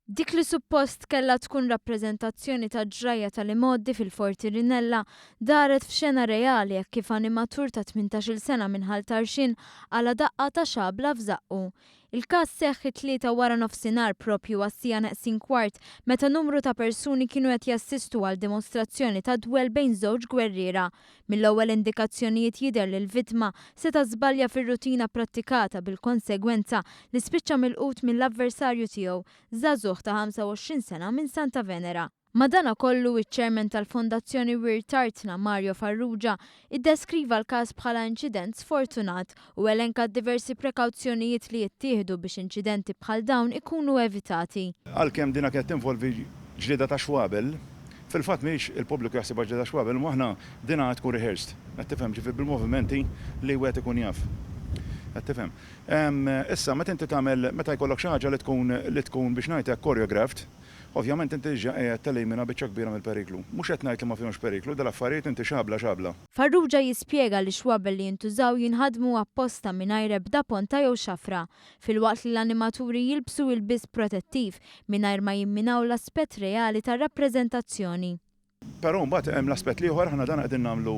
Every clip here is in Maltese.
Dik li suppost kellha tkun rappreżentazzjoni ta' ġrajja tal-imgħoddi fil-Forti Rinella daret f'xena reali hekk kif animatur ta' 18-il sena minn Ħal Tarxien qala' daqqa ta' xabla f'żaqqu. Il-każ seħħ it-Tlieta waranofsinhar proprju għas-siegħa neqsin kwart meta numru ta' persuni kienu qed jassistu għal dimostrazzjoni ta' dwell bejn żewġ gwerriera. Mill-ewwel indikazzjonijiet jidher li l-vittma seta' żbalja fir-rutina prattikata bil-konsegwenza li spiċċa milqut mill-avversarju tiegħu, żagħżugħ ta' 25 sena minn Santa Venera. Madanakollu, iċ-Chairman tal-Fondazzjoni Wirt Artna, Mario Farrugia, iddeskriva l-każ bħala inċident sfortunat u elenka d-diversi prekawzjonijiet li jittieħdu biex inċidenti bħal dawn ikunu evitati. Għalkemm dina kienet tinvolvi ġlieda ta' xwabel, Fil-fatt mhijiex il-pubbliku jaħsibha ġlieda xwabel imma aħna din għad tkun rehearsed. Qed tifhem? Ġifieri bil-movimenti li wieħed ikun jaf. Qed tifhem? Issa meta inti tagħmel meta jkollok xi ħaġa li tkun li tkun biex ngħid hekk choreographed, ovvjament inti diġà qiegħed telimina biċċa kbira mill-periklu. Mhux qed ngħid li ma fihomx periklu, dal-affarijiet inti xabla xabla. Farrugia jispjega li x-xwabel li jintużaw jinħadmu apposta mingħajr ebda ponta jew xafra, filwaqt li l-animaturi jilbsu ilbies protettiv mingħajr ma jimminaw l-aspett reali tar-rappreżentazzjoni. Però mbagħad hemm l-aspett l-ieħor, aħna dan qegħdin nagħmlu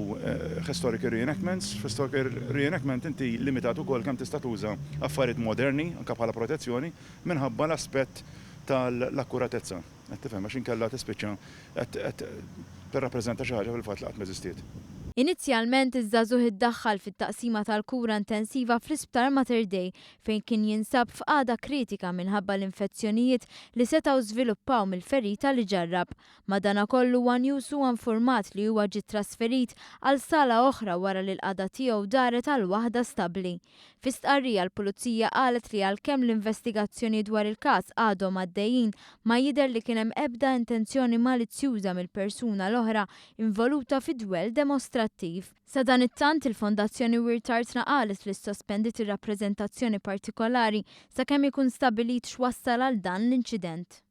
historical reenactments, f'historical reenactment inti limitat ukoll kemm tista' tuża affarijiet moderni anke bħala protezzjoni minħabba l-aspett tal-akkuratezza. Qed tifhem? Għax inkella tispiċċa qed tirrappreżenta xi ħaġa fil-fatt li qatt m'eżistiet. Inizjalment, iż-żagħżugħ iddaħħal fit-taqsima tal-kura intensiva fl-Isptar Mater Dei fejn kien jinsab f'qagħda kritika minħabba l-infezzjonijiet li setgħu żviluppaw mill-ferita li ġarrab. Madanakollu one News huwa nfurmat li huwa ġie trasferit għal sala oħra wara li l-qagħda tiegħu daret għal waħda stabbli. Fi stqarrija l-Pulizija qalet li għalkemm l-investigazzjonijiet dwar il-każ għadhom għaddejjin, ma jidher li kien hemm ebda intenzjoni malizzjuża mill-persuna l-oħra involuta fid-dwell demostrattiv. Sadanittant, il-Fondazzjoni Wirt Artna qalet li ssospendiet ir-rappreżentazzjoni partikolari sakemm ikun stabbilit x'wassal għal dan l-inċident.